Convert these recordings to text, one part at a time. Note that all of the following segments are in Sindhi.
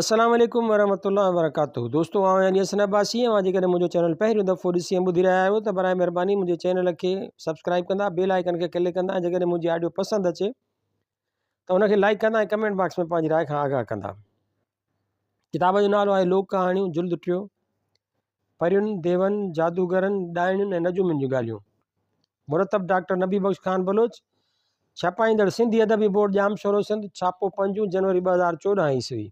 السلام عليڪم ورحمة الله وبرڪاته دوستو آئون يعني حسن عباسي اوهان جيڪڏهن منهنجو چينل پهريون دفعو ڏسي ۽ ٻڌي رهيا آهيو ته برائي مهرباني منهنجي چينل کي سبسڪرائب ڪندا بيل آئيڪن کي ڪلڪ ڪندا ۽ جيڪڏهن منهنجي آڊيو پسند اچي ته ان کي لائڪ ڪندا ۽ ڪمينٽ باڪس ۾ پنهنجي راء کان آگاهه ڪندا. ڪتاب جو نالو آهي لوڪ ڪهاڻيون جلد ٽيون پرين، ديون، جادوگرن، ڏائڻين ۽ نجومين جون ڳالهيون. مرتب ڊاڪٽر نبي بخش خان بلوچ، ڇپائيندڙ سنڌي ادبي بورڊ ڄامشورو سنڌ، ڇاپو پنجون جنوري 2014 عيسوي.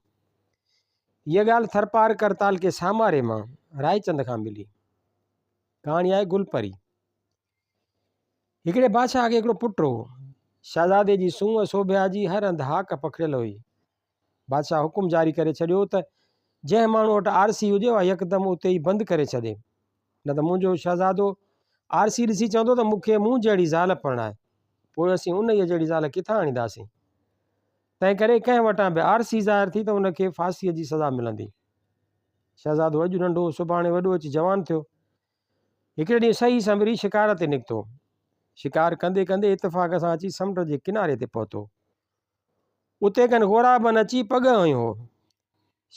هيء ڳالهه ٿرپارڪر تعلقي ساماري مان رائچند کان ملي. ڪهاڻي آهي گل پري. هڪڙي بادشاهه کي هڪڙو پٽ هو. شهزادي جي سونهن سوڀيا جي هر هنڌ هاڪ پکڙيل هئي. بادشاهه حڪم جاري ڪري ڇڏيو ته جنهن ماڻهوء وٽ آرسي هجي اها يڪدم اتي ئي بند ڪري ڇڏي، نه ته منهنجو شهزادو آرسي ڏسي چوندو ته مون کي مون جهڙي زال پرڻاء، پوء اسين انهيء جهڙي زال ڪٿان آڻينداسين؟ تنهنڪري ڪنهن وٽان به آرسي ظاهر ٿي ته ان کي ڦاسيء جي سزا ملندي. شهزادو اڄ ننڍو هو، سڀاڻي وڏو اچي جوان ٿيو. هڪڙي ڏينهن سهي سنڀري شڪار تي نڪتو. شڪار ڪندي ڪندي اتفاق سان اچي سمنڊ جي ڪناري تي پهتو. اتي ڪن غورابن اچي پڳهه هنيو هو.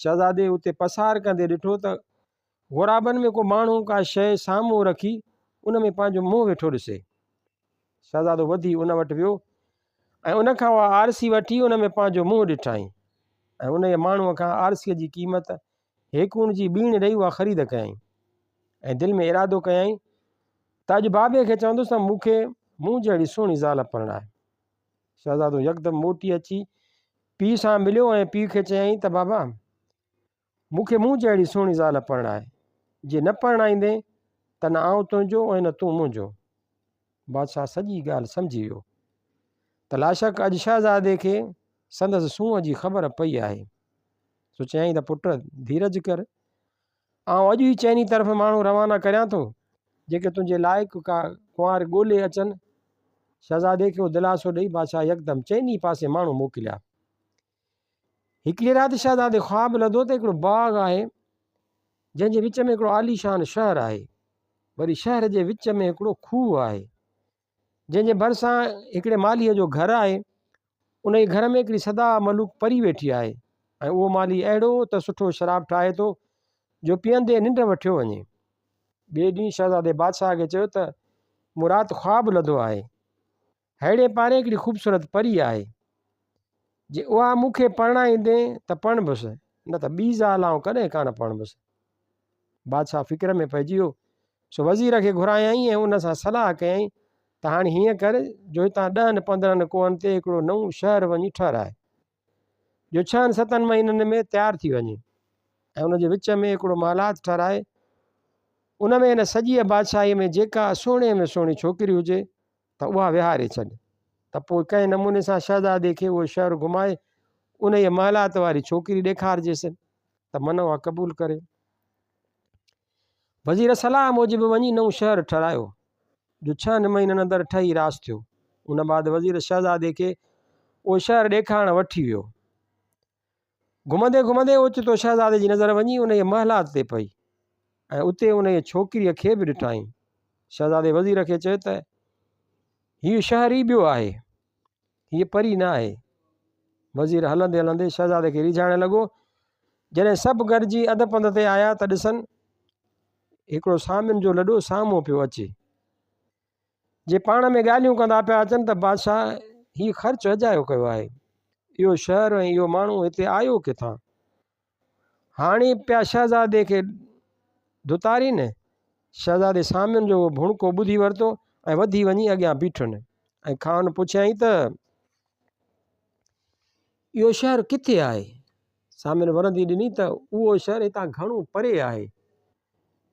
شهزادي اتي پسار ڪندي ڏٺو ته غورابن ۾ ڪو ماڻهو ڪا شيء سامهون رکي ان ۾ پنهنجو منهن ويٺو ڏسي. شهزادو وڌي ان وٽ ويو ۽ ان کان اها آرسي وٺي ان ۾ پنهنجو منهن ڏٺائين ۽ انهيء ماڻهوء کان آرسيء جي قيمت هيڪوڻ جي ٻيڻ ڏئي اها خريد ڪيائين ۽ دل ۾ ارادو ڪيائين ته اڄ بابي کي چوندس ته مون کي مون جهڙي سهڻي زال پرڻاء. شهزادو يڪدم موٽي اچي پيء سان مليو ۽ پيء کي چيائين ته بابا! مون کي مون جهڙي سهڻي زال پرڻاء، جي نه پرڻائيندين ته نه آئون تنهنجو ۽ نه تون منهنجو. بادشاهه سڄي ڳالهه سمجهي ويو ته لاشڪ اڄ شهزادي کي سندس سونهن جي خبر پئي آهي. سو چيائين ته پٽ! ڌيرج ڪر، آئون اڄ ئي چئني طرف ماڻهو روانا ڪريان ٿو، جيڪي تنهنجي لائق ڪا ڪنوار ڳولي اچن. شهزادي کي اهو دلاسو ڏئي بادشاهه يڪدم چئني پاسي ماڻهو موڪليا. هڪڙي رات شهزادي خواب لڌو ته هڪڙو باغ آهي، جنهن جي وچ ۾ هڪڙو عاليشان شهر آهي. وري شهر جي وچ ۾ هڪڙو کوهه آهي. جنهن جي ڀرسان هڪڙي مالهيء جو گهر آهي. انهيء گهر ۾ هڪڙي سدا ملوڪ پري ويٺي آهي ۽ اهو مالهي اهڙو ته سٺو شراب ٺاهي ٿو جو پيئندي ننڊ وٺيو وڃي. ٻئي ڏينهن شهزادي بادشاهه کي چيو ته مون رات خواب لڌو آهي. ههڙي پاري هڪڙي خوبصورت پري آهي. جي اها مون کي پرڻائيندين ته پرڻبس، نه ته ٻي زال آئون ڪڏهن ڪانه پرڻبس. بادشاهه فڪر ۾ پئجي ويو، سو وزير کي گهرايائين ۽ ان سان صلاح ڪيائين ته هاڻي هيئن ڪر جو هتان ڏهن پندرهن ڪوهن تي هڪڙو نئون شهر وڃي ٺهراء، جو ڇهن ستن مهينن ۾ تيار ٿي وڃي ۽ ان جي وچ ۾ هڪڙو محلات ٺهرائي، ان ۾ هن سڄيء بادشاهيء ۾ جيڪا سهڻي ۾ سهڻي ڇوڪري هجي ته اها ويهاري ڇڏ ته پوء ڪنهن نموني سان شهزادي کي اهو شهر گهمائي انهيء محلات واري ڇوڪري ڏيکارجيس ته من اها قبول ڪري. وزير صلاح موجب وڃي نئون شهر ٺهرايو، جو ڇهن مهينن اندر ٺهي راس ٿيو. ان بعد وزير شهزادي کي اهو شهر ڏيکارڻ وٺي ويو. گهمندي گهمندي اوچتو شهزادي جي نظر وڃي انهيء محلات تي پئي ۽ اتي انهيء ڇوڪريء کي به ڏٺائين. شهزادي وزير کي چيو ته، هيء شهر ئي ٻيو آهي. هيء پري نه آهي. وزير هلندي هلندي شهزادي کي ريجهائڻ لڳو. جڏهن سڀ گڏجي اڌ پنڌ تي آيا ته ڏسن هڪڙو سامين جو لڏو سامهون پيو اچي. جي پاڻ ۾ ڳالهيون ڪندا پيا اچن ته بادشاهه هي خرچ اجايو ڪيو آهي. اهو شهر ۽ اهو ماڻهو هتي آيو ڪٿان؟ هاڻي پيا شهزادي کي ڌتارين. شهزادي سامين جو اهو ڀڻڪو ٻڌي ورتو ۽ وڌي وڃي اڳيان بيٺن ۽ کانئن پڇيائين ته، اهو شهر ڪٿي آهي؟ سامين ورندي ڏني ته، اهو شهر هتان گهڻو پري آهي.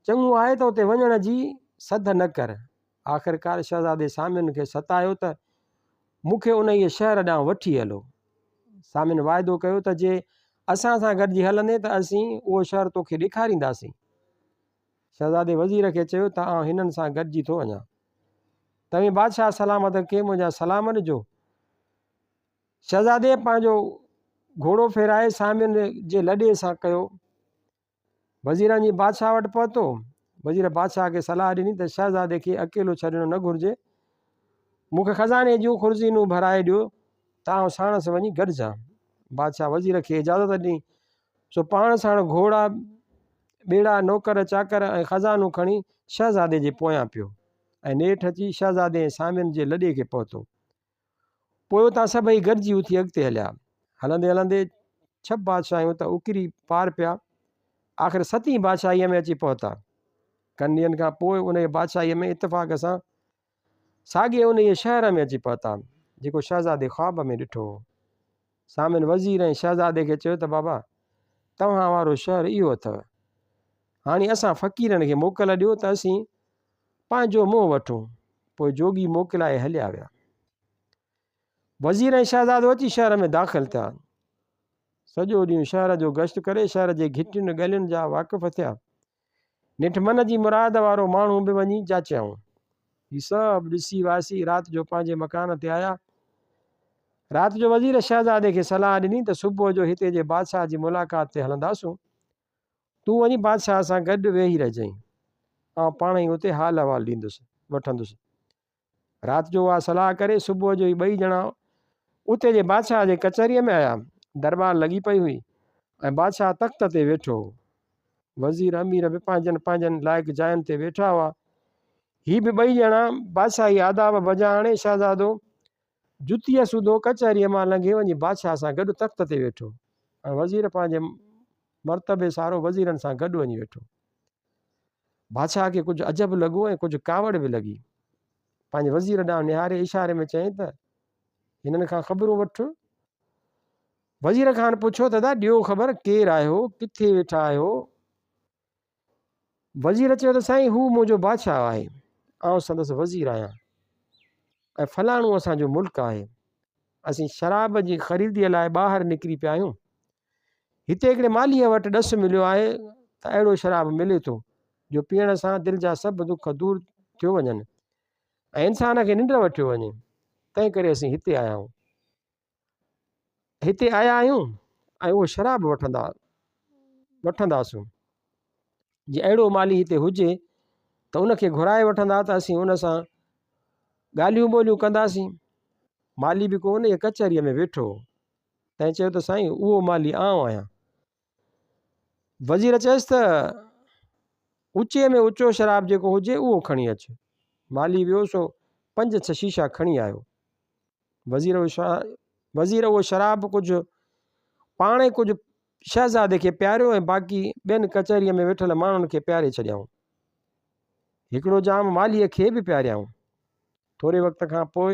چڱو آهي ته اتي وڃڻ جي سڌ نه ڪر. آخرڪار شهزادي سامين کي ستايو ته مون کي انهيء شهر ڏانهن وٺي هلو. سامين واعدو ڪيو ته جي اسان سان گڏجي هلندين ته اسين اهو شهر توکي ڏيکارينداسين. شهزادي وزير کي چيو ته آئون هنن سان گڏجي ٿو وڃان. توهين بادشاهه سلامت کي منهنجا سلام ڏجو. شهزادي پنهنجو گهوڙو ڦيرائي سامين جي لڏي سان ڪيو. وزير وڃي بادشاهه وٽ پهتو. وزير بادشاهه کي صلاح ڏني ته شهزادي کي اڪيلو ڇڏڻو نه گهرجي. مون کي خزاني جون خرزينون ڀرائي ڏيو ته آئون ساڻس وڃي گڏجان. بادشاهه وزير کي اجازت ڏني. سو پاڻ ساڻ گهوڙا، ٻيڙا، نوڪر چاڪر ۽ خزانو کڻي شهزادي جي پويان پيو ۽ نيٺ اچي شهزادي ۽ سامين جي لڏي کي پهتو. پوء اتان سڀئي گڏجي اٿي اڳتي هليا. هلندي هلندي ڇهه بادشاهيون ته اڪري پار پيا. آخر ستين بادشاهيء ۾ اچي پهتا. ڪن ڏينهن کان پوء انهيء بادشاهيء ۾ اتفاق سان ساڳئي انهيء شهر ۾ اچي پهتا، جيڪو شهزادي خواب ۾ ڏٺو هو. سامين وزير ۽ شهزادي کي چيو ته بابا، توهان وارو شهر اهو اٿئو. هاڻي اسان فقيرن کي موڪل ڏيو ته اسين پنهنجو منهن وٺون. پوء جوڳي موڪلائي هليا ويا. وزير ۽ شهزادو اچي شهر ۾ داخل ٿيا. سڄو ڏينهن شهر جو گشت ڪري شهر جي گهٽين ڳلين جا واقف ٿيا. نيٺ من جي مراد وارو ماڻهو به وڃي جاچيائون. هي سڀ ڏسي واسي رات جو پنهنجي مڪان تي آيا. رات جو وزير شهزادي کي صلاح ڏني ته صبح جو هتي جي بادشاهه جي ملاقات تي هلنداسون. تون وڃي بادشاهه سان گڏ ويهي رهجئين. آئون پاڻهئي اتي حال احوال ڏيندس، وٺندس. رات جو اها صلاح ڪري صبح جو هي ٻئي ڄڻا اتي جي بادشاهه جي ڪچهريء ۾ آيا. درٻار لڳي پئي هئي ۽ بادشاهه تخت تي ويٺو هو. وزير امير به پنهنجن پنهنجن لائق جاين تي ويٺا هئا. هي به ٻئي ڄڻا بادشاهي آداب بجا آڻي شهزادو جتيء سوڌو ڪچهريء مان لنگهي وڃي بادشاهه سان گڏ تخت تي ويٺو ۽ وزير پنهنجي مرتبي سارو وزيرن سان گڏ وڃي ويٺو. بادشاهه کي ڪجهه عجب لڳو ۽ ڪجهه ڪاوڙ به لڳي. پنهنجي وزير ڏانهن نهاري اشاري ۾ چيائين ته، هنن کان خبرون وٺ. وزير کان پڇيو ته، ادا ڏيو خبر ڪير آهيو، ڪٿي ويٺا آهيو؟ وزير چيو ته، سائين هو منهنجو بادشاهه آهي، آئون سندس وزير آهيان ۽ فلاڻو اسان جو ملڪ آهي. اسين شراب جي خريديء لاء ٻاهر نڪري پيا آهيون. هتي هڪڙي مالهيء وٽ ڏس مليو آهي ته اهڙو شراب ملي ٿو، جو پيئڻ سان دل جا سڀ دک دور ٿيو وڃن ۽ انسان کي ننڊ وٺيو وڃي، تنهنڪري اسين هتي آيا آهيون. هتي آيا آهيون ۽ اهو شراب وٺندا وٺنداسون. جي اهڙو مالهي هتي هجي ته ان کي گهرائي وٺندا ته اسين ان سان ڳالهيون ٻولهيون ڪنداسين. مالهي به ڪو انهيء ڪچهريء ۾ ويٺو هو. تنهن چيو ته سائين اهو مالهي آئون آهيان. وزير چيس ته اچي ۾ اچو شراب جيڪو هجي اهو کڻي اچ. مالهي ويو سو پنج ڇهه شيشا کڻي آيو. وزير وزير اهو شراب ڪجهه پاڻ ۽ ڪجهه شهزادي کي پياريو ۽ باقي ٻين ڪچهريء ۾ ويٺل ماڻهن کي پياري ڇڏيائون. هڪڙو جام مالهيء کي به پياريائون. ٿوري وقت کان پوء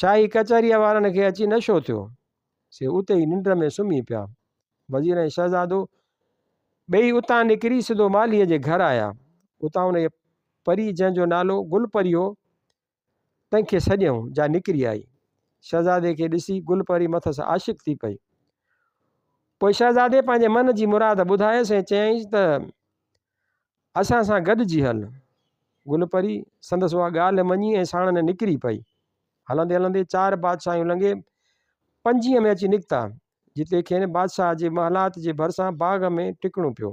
شاهي ڪچهريء وارن کي اچي نشو ٿيو، سي اتي ئي ننڊ ۾ سمهي پيا. وزير ۽ شهزادو ٻيئي اتان نڪري سڌو مالهيء جي گهر آيا. اتان انهيء پري جنهن جو نالو گل پري هو، تنهن کي سڏيائون، جا نڪري آئي. شهزادي کي ڏسي گل پري مٿس عاشق ٿي پئي. پوء شهزادي پنهنجي من جي مراد ٻڌايس ۽ چيائينس ته اسان سان گڏجي هل. گل پري سندس اها ڳالهه مڃي ۽ ساڻن نڪري پئي. هلندي هلندي چار بادشاهيون لنگهي پنجينء ۾ اچي نڪتا، جتي کين بادشاهه جي محلات جي ڀرسان باغ ۾ ٽڪڻو پيو.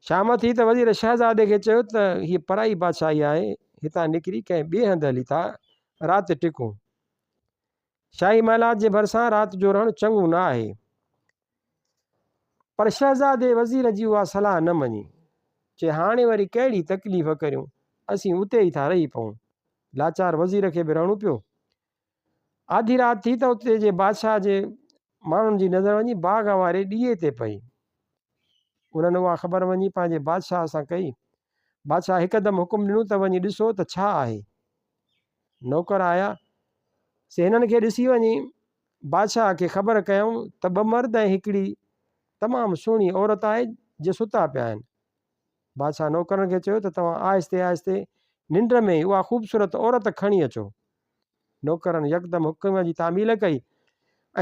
شام ٿي ته وزير شهزادي کي چيو ته هيء پرائي بادشاهي آهي، هتان نڪري ڪنهن ٻئي هنڌ هلي ٿا رات ٽڪون. شاهي محلات جي ڀرسان رات جو رهڻ چڱو نه آهي. پر شهزادي وزير جي اها صلاح نه مڃي. چي هاڻي وري ڪهڙي تڪليف ڪريون، اسين اتي ئي ٿا رهي پئون. لاچار وزير کي به رهڻو پيو. آڌي رات ٿي ته اتي جي بادشاهه جي ماڻهن جي نظر وڃي باغ واري ڏيئي تي پئي. انهن اها خبر وڃي پنهنجي بادشاهه سان ڪئي. بادشاهه هڪدم حڪم ڏنو ته وڃي ڏسو ته ڇا آهي. نوڪر آيا، سي هنن کي ڏسي وڃي بادشاهه کي خبر ڪيائون ته ٻه مرد ۽ هڪڙي تمام سهڻي عورت آهي جي ستا پيا آهن. بادشاهه نوڪرن کي چيو ته توهان آهستي آهستي ننڊ ۾ ئي اها خوبصورت عورت کڻي اچو. نوڪرن يڪدم حڪم جي تعميل ڪئي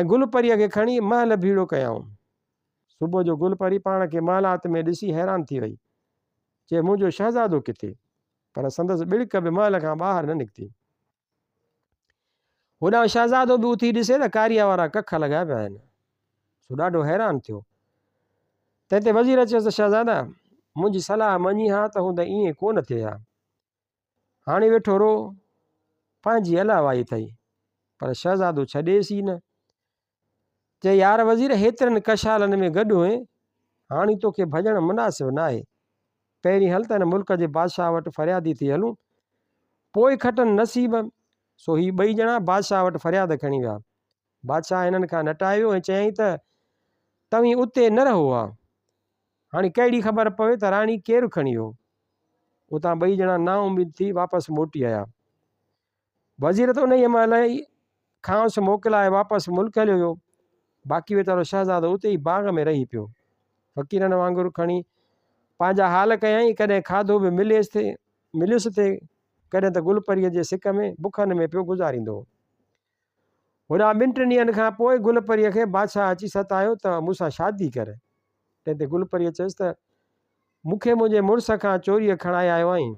۽ گل پريء کي کڻي محل ڀيڙو ڪيائون. صبح جو گل پري پاڻ کي محلات ۾ ڏسي حيران ٿي وئي. چي منهنجو شهزادو ڪٿي؟ پر سندس ٻڙڪ به محل کان ٻاهر نه نڪتي. هوڏانهن شهزادو به اٿي ڏسي ته ڪاريء وارا ڪک لڳا پيا آهن، سو ڏاڍو حيران ٿيو. تنهن تي وزير چيس ته شهزادا، منهنجي صلاح مڃين ها ته هوند ائين ڪو نه ٿئي ها. هاڻي ويٺو رو، پنهنجي الله وائي اٿئي. پر شهزادو ڇڏيس ئي نه. چي، يار وزير هيترن ڪشالن ۾ گڏ هئين، هاڻي توکي ڀڄڻ مناسب ناهي. پهرين هل ته هن ملڪ جي بادشاهه وٽ فريادي ٿي هلون، پوء کٽن نصيب. سو هي ٻئي ڄڻا بادشاهه وٽ فرياد کڻي ويا. بادشاهه هنن کان نٽايو ۽ چيائين ته، توهين اتي نه رهو ها. هاڻي ڪهڙي خبر پوي ته راڻي ڪير کڻي ويو. اتان ٻئي ڄڻا نااميد ٿي واپس موٽي آيا. وزير ته انهيء مهل ئي کانئس موڪلائي واپس ملڪ هليو ويو. باقي ويچارو شهزادو اتي ئي باغ ۾ رهي پيو. فقيرن وانگر کڻي پنهنجا حال ڪيائين. ڪڏهن کاڌو به مليس ٿي، مليس ٿي، ڪڏهن ته گل پريء جي سڪ ۾ بکن ۾ پيو گذاريندو هو. هوڏانهن ٻن ٽن ڏينهن کان پوء گل پريء کي بادشاهه اچي ستايو ته مون سان شادي ڪر. تنهن تي گل پريء چيس ته مون کي منهنجي مڙس کان چوريء کڻائي آيو آهين،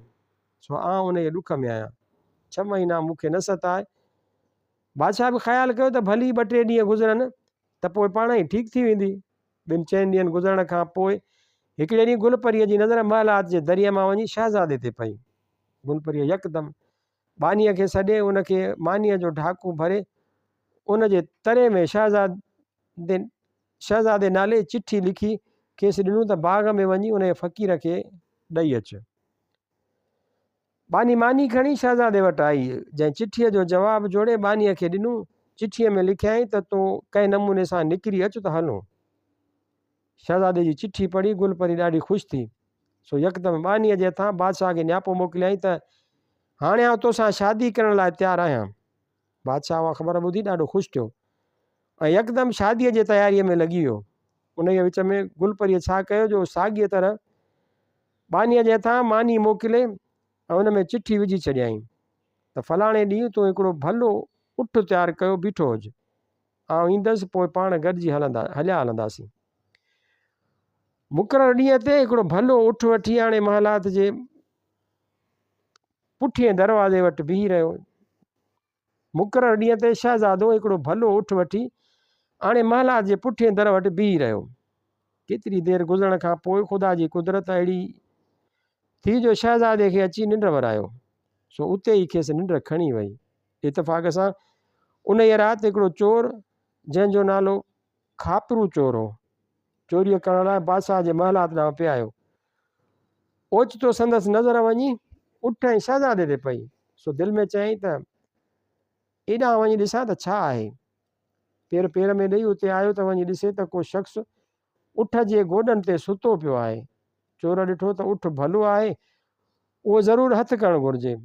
سو آئون انهيء ڏک ۾ آهيان. ڇهه مهينا مون کي نه ستاء. بادشاهه به خيال ڪيو ته ڀلي ٻه ٽي ڏينهن گذرن ته پوء پاڻهي ٺيڪ ٿي ويندي. ٻن چئن ڏينهن گذرڻ کان پوء هڪڙي ڏينهن گل پريء جي نظر محلات جي دريء مان وڃي شهزادي تي پئي. گل پريء يڪدم ٻانهيء کي سڏي ان کي مانيء جو ڍاڪون ڀري ان جي تري ۾ شهزادي شهزادي نالي چٺي لکي کيس ڏنو ته باغ ۾ وڃي انهيء فقير کي ڏئي اچ. ٻانهي ماني کڻي شهزادي وٽ آئي، جنهن چٺيء جو جواب جوڙي ٻانهيء کي ڏنو. چٺيء ۾ لکيائين ته تون ڪنهن نموني سان نڪري اچ ته هلون. شهزادي جي چٺي پڙهي گل پري ڏاڍي خوش ٿي، سو يڪدم ٻانهيء جي هٿان بادشاهه کي نياپو موڪليائين ته هاڻي آئون توسان شادي ڪرڻ لاء تيار آهيان. بادشاهه اها خبر ٻڌي ڏاڍو خوش ٿيو ۽ يڪدم شاديء جي تياريء ۾ لڳي ويو. انهيء وچ ۾ گل پريء ڇا ڪيو جو ساڳيء طرح ٻانهيء جي هٿان ماني موڪلي ۽ ان ۾ چٺي وجهي ڇڏيائين ته فلاڻي ڏينهن تون هڪڙو ڀلو اٺ تيار ڪيو بيٺو هج. آئون ايندس پوء پاڻ گڏجي هلندا هليا هلنداسين. مقرر ڏينهن تي هڪڙو ڀلو اٺ وٺي آڻي محلات جي پٺئين دروازي وٽ بيهي رهيو. مقرر ڏينهن تي شهزادو هڪڙو ڀلو اٺ وٺي آڻي محلات جي پٺئين در وٽ بيهي رهيو. ڪيتري دير گذرڻ کان پوء خدا جي قدرت اهڙي ٿي جو شهزادي کي اچي ننڊ ورايو. سو اتي ئي کيس ننڊ کڻي وئي. اتفاق سان انهيء رات هڪڙو چور، جنهن جو نالو کاپرو چور هو، چوريء ڪرڻ لاء بادشاهه جي محلات ڏانهن پئي آيو. اوچتو سندس نظر وڃي اٺ ۽ شهزادي تي پئي، سو دل ۾ چيائين ته ايڏانهن وڃي ڏسان ته ڇا آهي. پير پير ۾ ڏيئي اتي آيو ته وڃي ڏسي ته ڪو شخص اٺ جي گوڏن تي ستو پيو آهي. چور ڏٺو ته اٺ ڀلو آهي، اهو ضرور هٿ ڪرڻ گهرجي.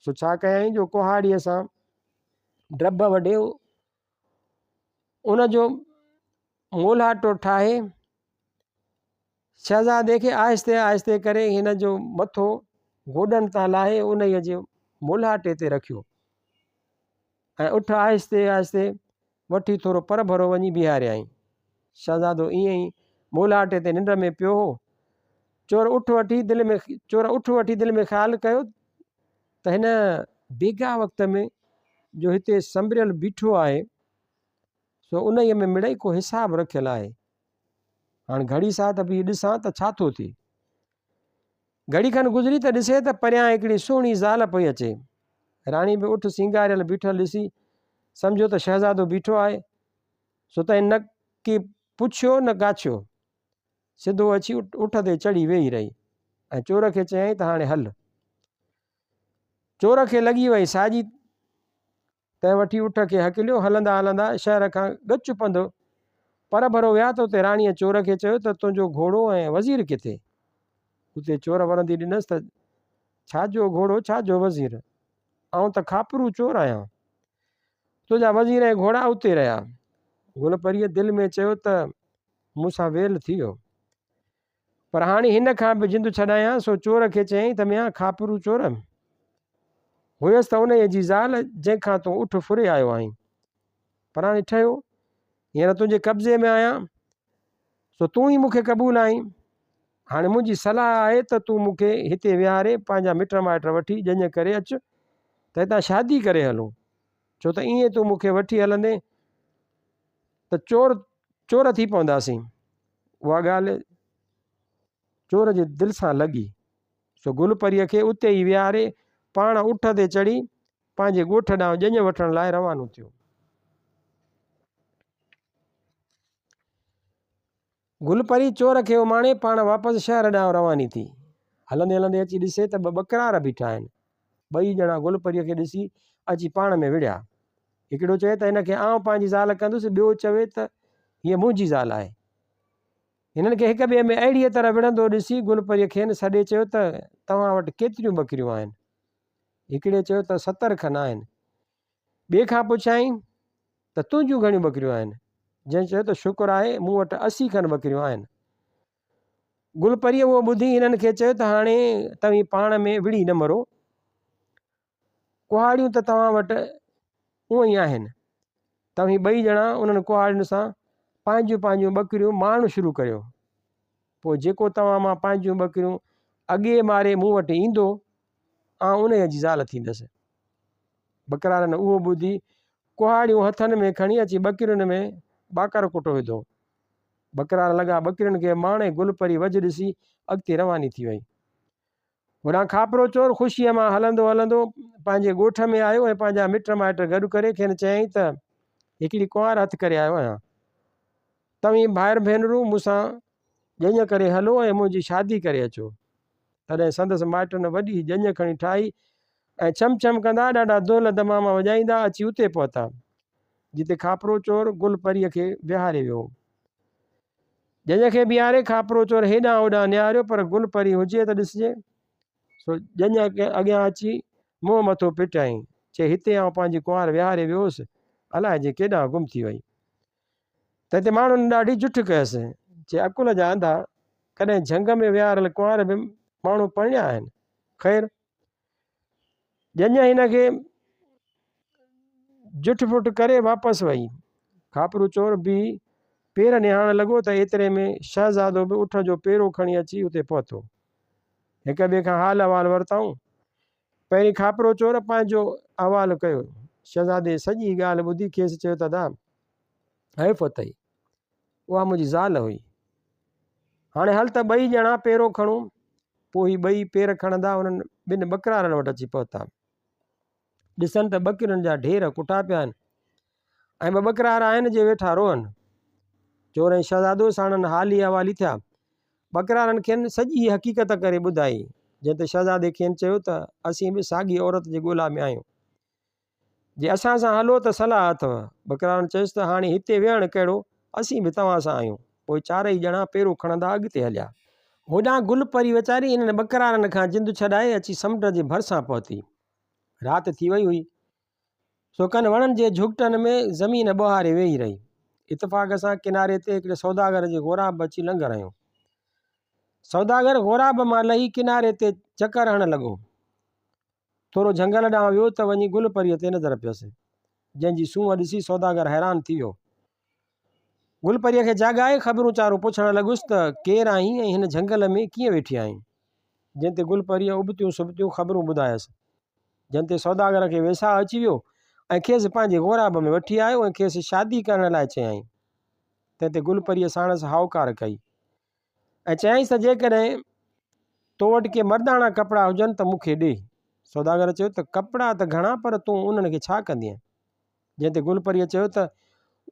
سو ڇا ڪيائين جو ڪهاڙيء سان ڊڀ وڍي ان جو مولهاٽو ٺاهي شهزادي کي آهستي آهستي ڪري هن جو مٿو گوڏن تان لاهي انهيء جي مولهاٽي تي رکيو ۽ اٺ آهستي آهستي وٺي ٿورو پرڀرو وڃي بيهاريائين. شهزادو ائين ئي مولهاٽي تي ننڊ ۾ پيو هو. چور اٺ وٺي دل ۾ چور اٺ وٺي دل ۾ خيال ڪيو ته هن بيگاهه وقت ۾ جو هتي سنبريل بيٺو آهي، سو انهيء ۾ مڙئي ڪو حساب رکيل آهي. هاڻ گهڙي ساعت بيهي ڏسان ته ڇا ٿو ٿئي. گهڙي کن گذري ته ڏسي ته پريان هڪڙي سهڻي زال پئي اچي. راڻي به اٺ سينگاريل بيٺل ڏسي سمجهيو ته شهزادو بيٺو آهي، سو تنهن نه ڪي پڇيو نه ڳاڇيو، سڌو اچي اٺ تي چڙهي ويهي رهي ۽ چور کي چيائين ته هاڻي هل. چور کي لڳي وئي ساڄي تنهن وٺي اٺ کي هڪليو. هلندا هلندا شهر کان ڳچ پنڌ پرڀرو ويا ته اتي راڻيء چور کي چيو ته تنهنجو گهوڙو ۽ وزير ڪٿي؟ اتي چور ورندي ڏنس ته ڇا جو گهوڙو ڇا جو وزير؟ آئون ته کاپرو چور آهيان. تنهنجا وزير ۽ گهوڙا اتي رهيا. گل پريء دل ۾ چيو ته مون سان ويل ٿي ويو. پر هاڻي هن کان به جند ڇڏايان، سو چور کي چيائين ته ميان کاپرو چور! هيس ته انهيء جي زال، جنهن کان تون اٺ ڦري آيو آهين. پر هاڻي ٺهيو، هينئر تنهنجي قبضي ۾ آهيان، سو تون ئي مون کي قبول آهين. هاڻي منهنجي صلاح آهي ته تون مون کي هتي ويهاري پنهنجا مٽ مائٽ وٺي ڄڃ ڪري اچ ته هتان شادي ڪري هلون، ڇو ته ائين تون مون کي وٺي هلندين ته چور چور ٿي پونداسين. اها ڳالهه چور جي دل سان لڳي، سو گل پريء کي اتي ئي ويهاري پاڻ اٺ تي چڙهي پنهنجي ڳوٺ ڏانهن ڄڃ وٺڻ لاء روانو ٿيو. گل پري چور کي اماڻي پاڻ واپس شهر ڏانهن رواني ٿي. هلندي هلندي اچي ڏسي ته ٻه ٻڪرار بيٺا آهن. ٻئي ڄڻا گل پريء کي ڏسي اچي پاڻ ۾ وڙهيا. هڪڙو چوي ته هن کي آئون پنهنجي زال ڪندس، ٻيو چوي ته هيء منهنجي زال آهي. هنن کي هڪ ٻئي ۾ اهڙيء طرح وڙهندو ڏسي گل پريء کين سڏي چيو ته توهان وٽ ڪيتريون ٻڪريون آهن؟ هڪڙي چيو ته 70 کن آهن. ٻئي کان پڇيائين ته تنهنجون گهڻيون ٻڪريون آهن؟ جنهن چيو ته شڪر آهي مون وٽ 80 کن ٻڪريون آهن. گل پريء اهو ٻڌي هنن کي چيو ته هاڻي توهين پاڻ ۾ وڙهي نه مرو. ڪهاڙيون ته توهان وٽ اونئن ئي آهن. توهين ٻئي ڄڻا انهن ڪهاڙين سان پنهنجون پنهنجون ٻڪريون مارڻ شروع ڪريو. پوء جيڪو توهان مان پنهنجون ٻڪريون اڳي ماري مون وٽ ايندو، آئون انهيء جي زال ٿيندس. ٻڪرارن اهو ٻڌي ڪهاڙيون هٿن ۾ کڻي اچي ٻڪرين ۾ ٻاڪر ڪٽو وڌو. ٻڪرار لڳا ٻڪرين کي ماڻ ۽ گل پري وجهه ڏسي اڳتي رواني ٿي وئي. هوڏانهن کاپرو چور خوشيء مان هلندو هلندو پنهنجي ڳوٺ ۾ آيو ۽ پنهنجا مٽ مائٽ گڏ ڪري کين چيائين ته هڪڙي ڪنوار هٿ ڪري آيو آهيان. توهين ڀائر ڀينرون مون سان ڄڃ ڪري هلو ۽ منهنجي شادي ڪري اچو. تڏهن سندس مائٽن وڏي ڄڃ کڻي ٺاهي ۽ ڇم ڇم ڪندا ڏاڍا دهل دماما وڄائيندا اچي اتي پهتا، جتي کاپرو چور گل پريء کي ويهاري ويو هو. ڄڃ کي بيهاري کاپرو چور هيڏانهن هوڏانهن نهاريو، پر گل پري هجي ته ڏسجي. سو ڄڃ اڳيان اچي منهن مٿو پٽيائين، چي هتي آئون پنهنجي ڪنوار ويهاري ويو هوس، الائجي ڪيڏانهن گم ٿي وئي. تنهن تي ماڻهن ڏاڍي جٺ ڪيس، چي عقل جا انڌا، ڪڏهن جهنگ ۾ ويهاريل ڪنوار به ماڻهو پرڻيا آهن؟ خير! ڄڃ هن کي جٺ ڦٺ ڪري واپس وئي. کاپرو چور بيهي پير نهارڻ لڳو ته ايتري ۾ شهزادو به اٺ جو پيرو کڻي اچي اتي پهتو. هڪ ٻئي کان حال احوال ورتائون. پهرين کاپرو چور پنهنجو احوال ڪيو. شهزادي سڄي ڳالهه ٻڌي کيس چيو ته ادا! حيف اٿئي، اها منهنجي زال هئي. هاڻي هل ته ٻئي ڄڻا پيرو کڻون. پوء هي ٻئي پير کڻندا انهن ٻن ٻڪرارن وٽ اچي پهتا. ڏسن ته ٻڪرين جا ڍير ڪٺا پيا آهن ۽ ٻه ٻڪرار آهن جي ويٺا روئن. چور ۽ شهزادو ساڻن حالي احوالي ٿيا. ٻڪرارن کين سڄي حقيقت ڪري ٻڌائي، جنهن تي شهزادي کين چيو ته اسين به ساڳي عورت جي ڳولا ۾ آهيون. جي اسان سان هلو ته صلاح اٿو. ٻڪرارن چيس ته هاڻي هتي ويهڻ ڪهڙو، اسين به توهان سان آهيون. پوء چارئي ڄڻا پيرو کڻندا اڳتي هليا. هوڏانهن گل پري ويچاري انهن ٻڪرارن کان جند ڇڏائي اچي سمنڊ جي ڀرسان پهتي. رات ٿي وئي هئي، سو ڪن وڻن جي جهڳٽن ۾ زمين ٻهاري ويهي رهي. اتفاق سان ڪناري تي هڪڙي سوداگر جي غوراب اچي لنگر هنيو. سوداگر غوراب مان لهي ڪناري تي چڪر هڻڻ لڳو. ٿورو جهنگل ڏانهن ويو ته وڃي گل پريء تي نظر پيس، جنهن جي سونهن ڏسي سوداگر حيران ٿي ويو. گل پريء کي جاڳائي خبرون چارون پڇڻ لڳس ته ڪير آهين ۽ هن جهنگل ۾ ڪيئن ويٺي آهين؟ جنهن تي گل پريء ابتيون سبتيون خبرون ٻڌايس، جنهن تي سوداگر کي ويساهه اچي ويو ۽ کيس پنهنجي غوراب ۾ وٺي آيو ۽ کيس شادي ڪرڻ لاء چيائين. تنهن تي گل پريء ساڻس هائوڪار ڪئي. ۽ چيائينس ته جيڪڏهن تو وٽ ڪي مرداڻا ڪپڙا هجن ته مون کي ڏي. سوداگر چيو ته ڪپڙا ته گهڻا پر تون انهن کي ڇا ڪندينء؟ جنهن تي گل پريء چيو ته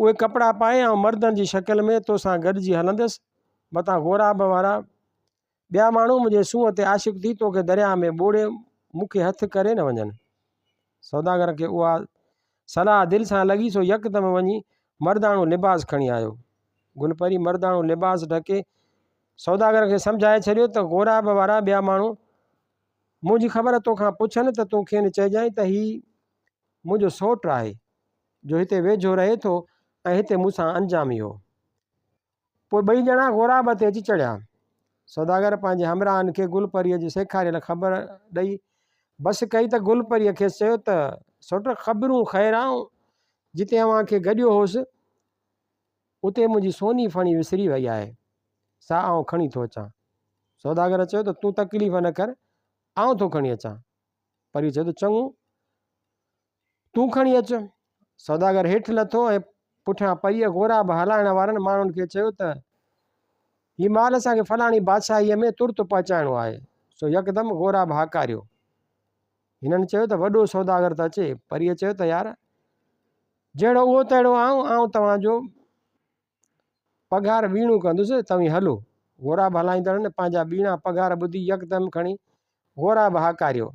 اهي ڪپڙا پائي آئون مردن جي شڪل ۾ تو سان گڏجي هلندس، متان غوراب وارا ٻيا ماڻهو منهنجي سونهن تي عاشق ٿي توکي درياهه ۾ ٻوڙي مون کي هٿ ڪري نه وڃن. سوداگر کي اها صلاح دل سان لڳي سو يڪدم وڃي مرداڻو لباس کڻي آيو. گل پري مرداڻو لباس ڍڪي سوداگر کي سمجهائي ڇڏيو ته غوراب وارا ٻيا ماڻهو منهنجي خبر توکان پڇن ته تون کين چئجانء ته هي منهنجو سئوٽ آهي جو هتي ويجهو رهي ٿو ۽ هتي مون سان انجامي هو. پوء ٻئي ڄڻا غوراب تي اچي چڙهيا. سوداگر پنهنجي همراهن کي گل پريء جي سيکاريل خبر ڏئي بس ڪئي ته گل پريء کيس چيو ته، سوٽ خبرون خير آئون جتي اوهان کي گڏيو هوس، اتي منهنجي سوني ڦڻي وسري وئي آهي، سا آئون کڻي ٿو اچان. سوداگر چيو ته، تون تڪليف نه ڪر، آئون ٿو کڻي اچان. پريء چيو ته، چڱو، تون کڻي اچ. سوداگر هيٺ لٿو ۽ پٺيان پريء غوراب هلائڻ وارن ماڻهن کي چيو ته، هي مال اسان کي فلاڻي بادشاهيء ۾ ترت پهچائڻو آهي. سو يڪدم غوراب هاڪاريو. هنن چيو ته، وڏو سوداگر ته اچي. پريء چيو ته، يار! جهڙو اهو تهڙو آئون، آئون توهان جو پگهار ٻيڻو ڪندس، توهين هلو. غوراب هلائيندڙن پنهنجا ٻيڻا پگهار ٻڌي يڪدم کڻي غوراب هاڪاريو.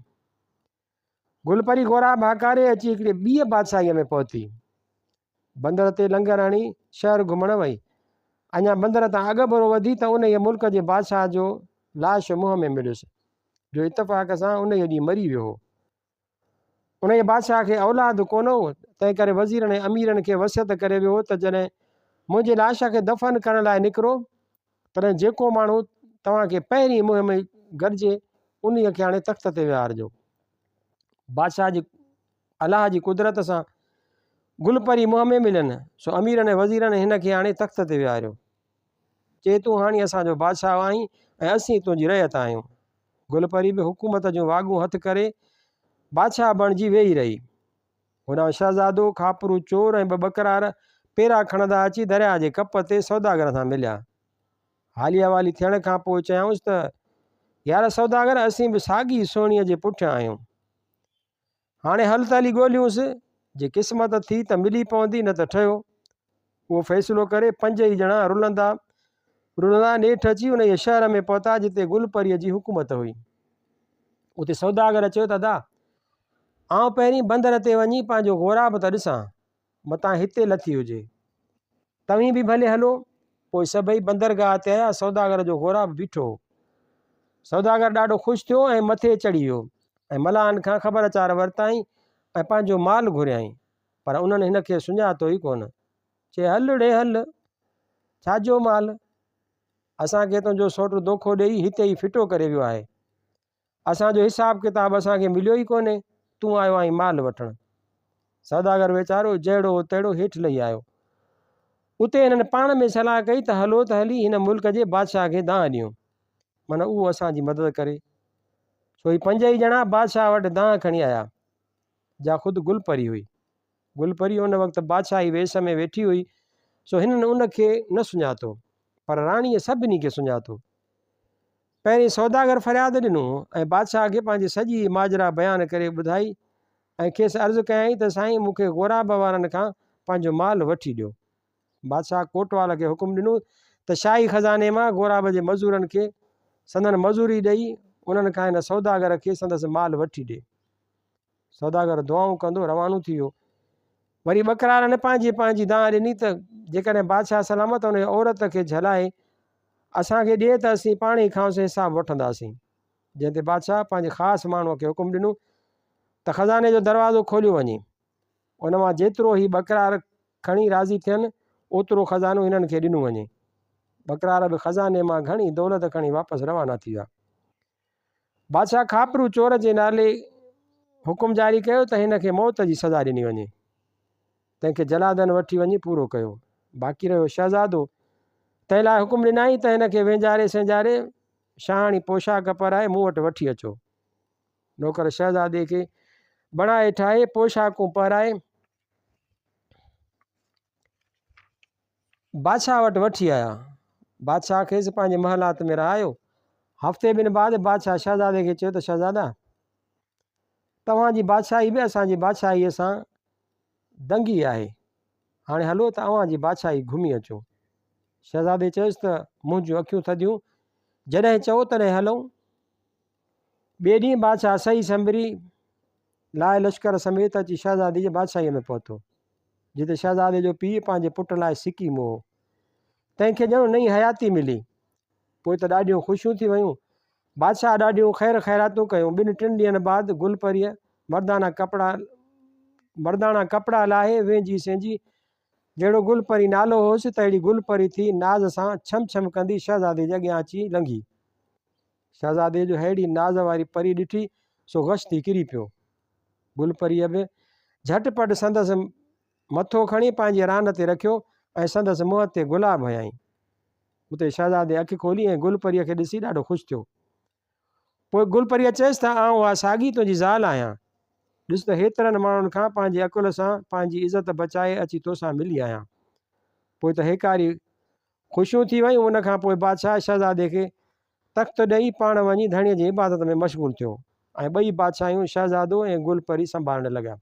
گل پري غوراب هاڪاري اچي هڪڙي ٻيء بادشاهيء ۾ پهتي. بندر تي لنگر هڻي شهر گهمڻ وئي. اڃا بندر تان اڳڀرو وڌي ته انهيء ملڪ جي بادشاهه جو لاش منهن ۾ مليس، جو اتفاق سان انهيء ڏينهن مري ويو هو. انهيء بادشاهه کي اولاد ڪونه هو، تنهنڪري وزيرن ۽ اميرن کي وصيت ڪري ويو هو ته جڏهن منهنجي لاش کي دفن ڪرڻ لاء نڪرو، تڏهن جيڪو ماڻهو توهان کي پهرين منهن ۾ گڏجي، انهيء کي آڻي تخت تي ويهارجو. بادشاهه جي الله جي قدرت سان گل پري منهن ۾ ملين، سو اميرن ۽ وزيرن هن کي آڻي تخت تي ويهاريو. چي تون هاڻي اسان جو بادشاهه آهين ۽ اسين تنهنجي رعيت آهيون. گل پري به حڪومت جون واڳون هٿ ڪري بادشاهه بڻجي ويهي رهي. هوڏانهن شهزادو، کاپرو چور ۽ ٻه ٻڪرار پيرا کڻندا اچي درياهه جي ڪپ تي سوداگر سان مليا. حالي احوالي ٿيڻ کان پوء چيائونس ته، يار سوداگر اسين به ساڳي سهڻيء جي پٺيان آهيون. هاڻي هل ته هلي ڳوليونس، جي قسمت ٿي ته ملي پوندي نه ته ٺهيو. اهو فيصلو ڪري پنج ئي ڄڻا رلندا رلندا نيٺ اچي انهيء شهر ۾ پهتا جتي گل پريء جي حڪومت هئي. اتي سوداگر چيو ته ادا! آئون پهرين بندر تي وڃي پنهنجو غوراب ته ڏسان، متان هتي لٿي هجي. توهين به ڀلي هلو. پوء سڀئي بندرگاهه تي آيا، سوداگر جو غوراب بيٺو هو. سوداگر ڏاڍو خوش ٿيو ۽ مٿي چڙهي ويو ۽ ملاحن کان خبر چار ورتائين ۽ پنهنجو مال گهريائين، پر انهن هن کي سڃاتو ئي ڪونه. چي هل ڙي هل، ڇا جو مال؟ اسان کي تنهنجو سوٽ دوکو ڏيئي هتي ئي ڦٽو ڪري ويو آهي. اسان جو حساب ڪتاب اسان کي مليو ئي ڪونهي، تون آيو آهين مال وٺڻ. سوداگر ويچارو جهڙو هو تهڙو هيٺ لهي آيو. اتي هنن پاڻ ۾ صلاح ڪئي ته هلو ته هلي هن ملڪ جي بادشاهه کي دانهن ڏيون، من اهو اسان جي مدد ڪري. سو هي پنج ئي ڄڻا بادشاهه وٽ دانهن کڻي آيا، جا خود گل پري هئي. گل پري ان وقت بادشاهي ويس ۾ ويٺي هئي، سو هنن ان کي نه سڃاتو، پر راڻيء سڀني کي سڃاتو. پهرين سوداگر فرياد ڏنو ۽ بادشاهه کي پنهنجي سڄي ماجرا بيان ڪري ٻڌائي ۽ کيس عرض ڪيائين ته سائين مون کي غوراب وارن کان پنهنجو مال وٺي ڏيو. بادشاهه ڪوٽوال کي حڪم ڏنو ته شاهي خزاني مان غوراب جي مزورن کي سندن مزوري ڏئي انهن کان هن سوداگر کي سندس مال وٺي ڏي. سوداگر دعائون ڪندو روانو ٿي ويو. وري ٻڪرارن پنهنجي پنهنجي دانهن ڏني ته جيڪڏهن بادشاهه سلامت انهيء عورت کي جهلائي اسان کي ڏي ته اسين پاڻ ئي کانئس حساب وٺنداسين. جنهن تي بادشاهه پنهنجي خاص ماڻهوء کي حڪم ڏنو ته خزاني جو دروازو کوليو وڃي. ان مان جيترو هي ٻڪرار کڻي راضي ٿين، اوترو خزانو هنن کي ڏنو وڃي. ٻڪرار به خزاني مان گهڻي دولت کڻي واپس روانا ٿي ويا. بادشاهه کاپرو چور جي نالي حڪم جاري ڪيو ته هن کي موت جي سزا ڏني وڃي. تنهن کي جلادن وٺي وڃي پورو ڪيو. باقي رهيو شهزادو، تنهن لاء حڪم ڏنائين ته هن کي وهنجاري سهنجاري شاهاڻي پوشاڪ پهرائي مون وٽ وٺي اچو. نوڪر شهزادي کي بڻائي ٺاهي پوشاڪون پهرائي بادشاهه وٽ وٺي آيا. بادشاهه کيس پنهنجي محلات ۾ رهايو. هفتي ٻن بعد بادشاهه شهزادي کي چيو ته شهزادا! توهان جي بادشاهي به اسان جي بادشاهيء سان دنگي آهي. هاڻي هلو ته اوهان جي بادشاهي گهمي اچون. شهزادي چيس ته منهنجون اکيون ٿڌيون، جڏهن چئو تڏهن هلون. ٻئي ڏينهن بادشاهه سهي سنبري لاء لشڪر سميت اچي شهزادي جي بادشاهيء ۾ پهتو، جتي شهزادي جو پيء پنهنجي پٽ لاء سڪي مئو هو. تنهن کي ڄڻ نئين حياتي ملي. پوء ته ڏاڍيون خوشيون ٿي ويون. بادشاهه ڏاڍيون خير خيراتون ڪيون. ٻن ٽن ڏينهن بعد گل پريء مردانا ڪپڙا مرداڻا ڪپڙا لاهي وهنجي سهنجي جهڙو گل پري نالو هوس، تهڙي گل پري ٿي ناز سان ڇم ڇم ڪندي شهزادي جي اڳيان اچي لنگهي. شهزادي جو ههڙي ناز واري پري ڏٺي، سو غش ٿي ڪري پيو. گل پريء به جهٽ پٽ سندس مٿو کڻي پنهنجي ران تي رکيو ۽ سندس منهن تي گلاب هنيائين. اتي شهزادي اک کولي ۽ گل پريء کي ڏسي ڏاڍو خوش ٿيو. پوء گل پريء چيس ته آئون اها ساڳي تنهنجي زال آهيان. ڏس ته هيترن ماڻهن کان پنهنجي عقل سان پنهنجي عزت بچائي اچي توسان ملي آهيان. پوء ته هيڪاري خوشيون ٿي ويون. ان کان پوء بادشاهه شهزادي کي تخت ڏئي پاڻ وڃي ڌڻيء جي عبادت ۾ مشغول ٿيو ۽ ٻئي بادشاهيون شهزادو ۽ گل پري سنڀالڻ لڳا.